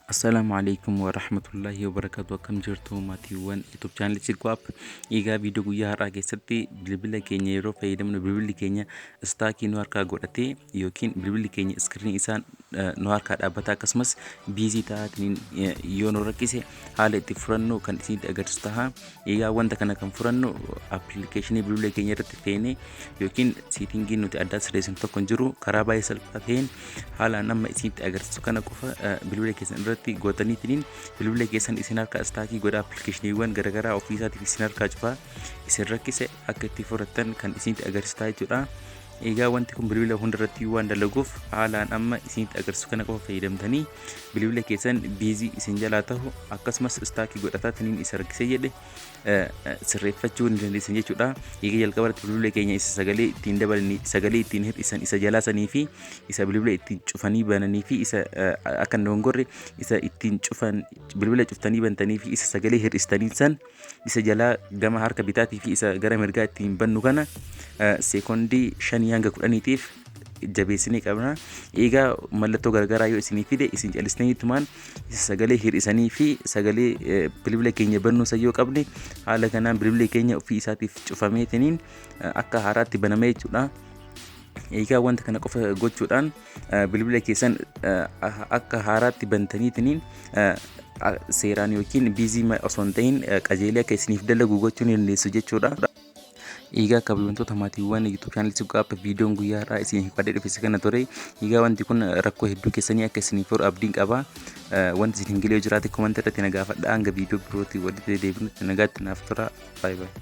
Assalaamu alaikum warahmatullahi wabarakatuh. Akkam jirtu maatiiwwan YouTube channel Silkuu App? Egaa viidiyoo guyyaa har'aa keessatti bilbila keenya yeroo fayyadamnu bilbilli keenya stuck nu harkaa godhatee yookiin bilbilli keenya screen isaa nu harkaa dhaabbataa akkasumas busy ta'aatiin yoo nu rakkise haala itti furannu kan isinitti agarsiisu ta'a. Egaa wanta kana kan furannu appilikeeshinii bilbila keenya irratti feenee yookiin setting nuti addaa sirreessinu tokko hin jiru. Karaa baay'ee salphaa ta'een haalaan amma isinitti agarsiisu kana qofa bilbila keessan irratti gootaniitiin bilbila keessan isin harkaa stuck godha, appilikeeshiniiwwan garaagaraa ofii isaatiif isin harkaa cufaa isin rakkise akka itti furattan kan isinitti agarsiisu jechuudha. Egaa wanti kun bilbila hundarratti waan dalaguuf haalaan amma isinitti agarsiisu kana qofa fayyadamtanii bilbila keessan busy isin jalaa tahu akkasumas stuck godhataatiniin isa rakkisee jedhe sirreeffachuu ni dandeessan jechuudha. Egaa jalqaba irratti bilbila keenya isa sagalee ittiin dabalanii, sagalee ittiin hir'isan isa jalaa sanii fi isa bilbila ittiin cufanii bananii fi isa akka hin dogongorre isa ittiin cufan bilbila cuftanii bantanii fi isa sagalee hir'istanii san isa jalaa gama harka bitaatii fi isa gara mirgaa ittiin bannu kana seekondii 5 hanga 10tiif jabeessinee qabna. Egaa mallattoo garagaraa yoo isinii fide isin callisanii isa sagalee hir'isanii fi sagalee bilbila keenya bannuu san yoo qabne haala kanaan bilbilli keenya ofii isaatiif cufameetiniin akka haaraatti banamee jechuudha. Egaa wanta kana qofa gochuudhaan bilbila keessan akka haaraatti bantaniitiniin seeraan yookiin busy osoo hin ta'in qajeelee akka isiniif dalagu gochuu ni dandeessu jechuudha. Egaa kabajamtoota maatiiwwan YouTube channel Silkuu App, viidiyoon guyyaa har'aa isin qabadhee dhufe kana ture. Egaa wanti kun rakkoo hedduu keessanii akka isiniif furu abdiin qaba. Wanti isin hin galee jiraate comment irratti na gaafadha. Hanga viidiyoo birootti walitti deebinutti nagaatti naaf tura. Bye bye.